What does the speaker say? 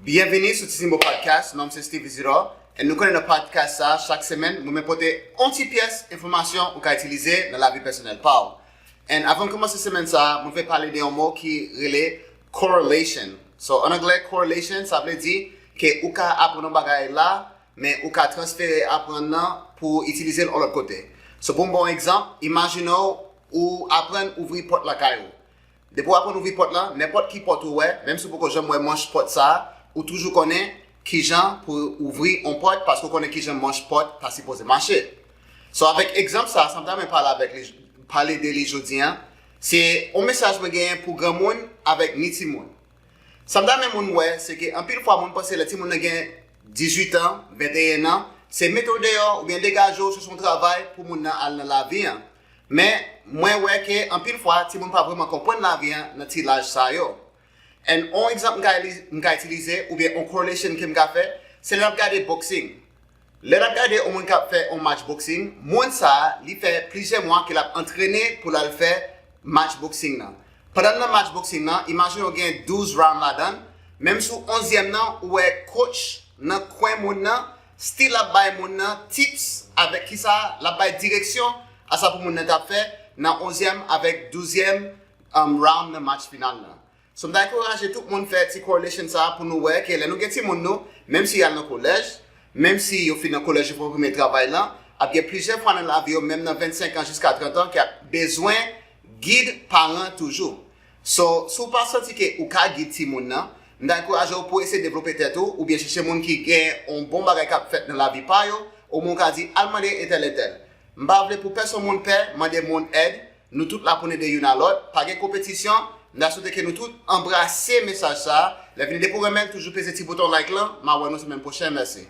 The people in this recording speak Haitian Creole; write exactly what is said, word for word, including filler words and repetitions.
Byenvini sou Ti Sinbo Podcast, non m se Steve Isidore. And nou konnen nan podcast sa, chak semèn, mwen men pote yon ti pyès enfòmasyon ou ka itilize nan lavi pèsonèl pa w. And avan n kòmanse semèn sa, mwen vle pale de yon mo ki rele correlation. So, an anglè, correlation, sa vle di ke ou ka aprann yon bagay la, men ou ka transfere aprann nan pou itilize l yon lòt kote. So, pou m ba w yon egzanp, imajine w ou aprann ouvri pòt lakay ou. Depi w aprann ouvri pòt lan, nenpòt ki pòt ou wè, menm si w poko janm wè manch pòt sa a, ou toujou konnen kijan pou ouvri yon pòt paske w konnen kijan manch pòt ta sipoze mache. So, avèk egzanp sa, sa m ta renmen pale avèk li, pale de li jodi a, se yon mesaj mwen genyen pou granmoun avèk ni timoun. Sa m ta renmen moun wè, se ke anpil fwa moun panse lè timoun nan gen dizuit an, venteyen an, se mete w deyò oubyen degaje w, chèche yon travay pou moun nan al nan lavi an. Men, mwen wè ke anpil fwa, timoun pa vrèman konprann lavi an nan ti laj sa yo. And yon egzanp m ka, m ka itilize, oubyen yon correlation ke m ka fè, se lè n ap gade boxing. Lè n ap gade yon moun k ap fè yon match boxing, moun sa a, li fè plizyè mwa ke l ap antrene pou l al fè match boxing nan. Pandan l nan match boxing nan, imajine w gen douz round ladan l, menm sou onzyèm nan, ou wè coach nan kwen moun nan, still ap bay moun nan tips avèk kisa, l ap bay direksyon a sa pou moun nan t ap fè nan onzyèm avèk douzyèm um, round nan match final nan. So, m ta ankouraje tout moun fè ti correlation sa a pou nou wè ke lè nou gen timoun nou, menm si y al nan kolèj, menm si yo fin nan kolèj, yo fè premye travay lan, ap gen plizyè fwa nan lavi yo, menm nan vennsenk an jiska trant an, ki ap bezwen gid paran toujou. So, si w pa santi ke ou ka gid timoun nan, m ta ankouraje w pou eseye devlope tèt ou, oubyen chèche moun ki gen yon bon bagay k ap fèt nan lavi pa yo, oubyen w ka di, al mande entèl entèl. M pa vle pou pèsonn moun pè mande moun èd, nou tout la pou n ede youn a lòt, pa gen konpetisyon, m ta swete ke nou tout anbrase mesaj sa a, lè vini depi w renmen l, toujou peze ti bouton like lan, m a wè nou semèn pwochèn, mèsi.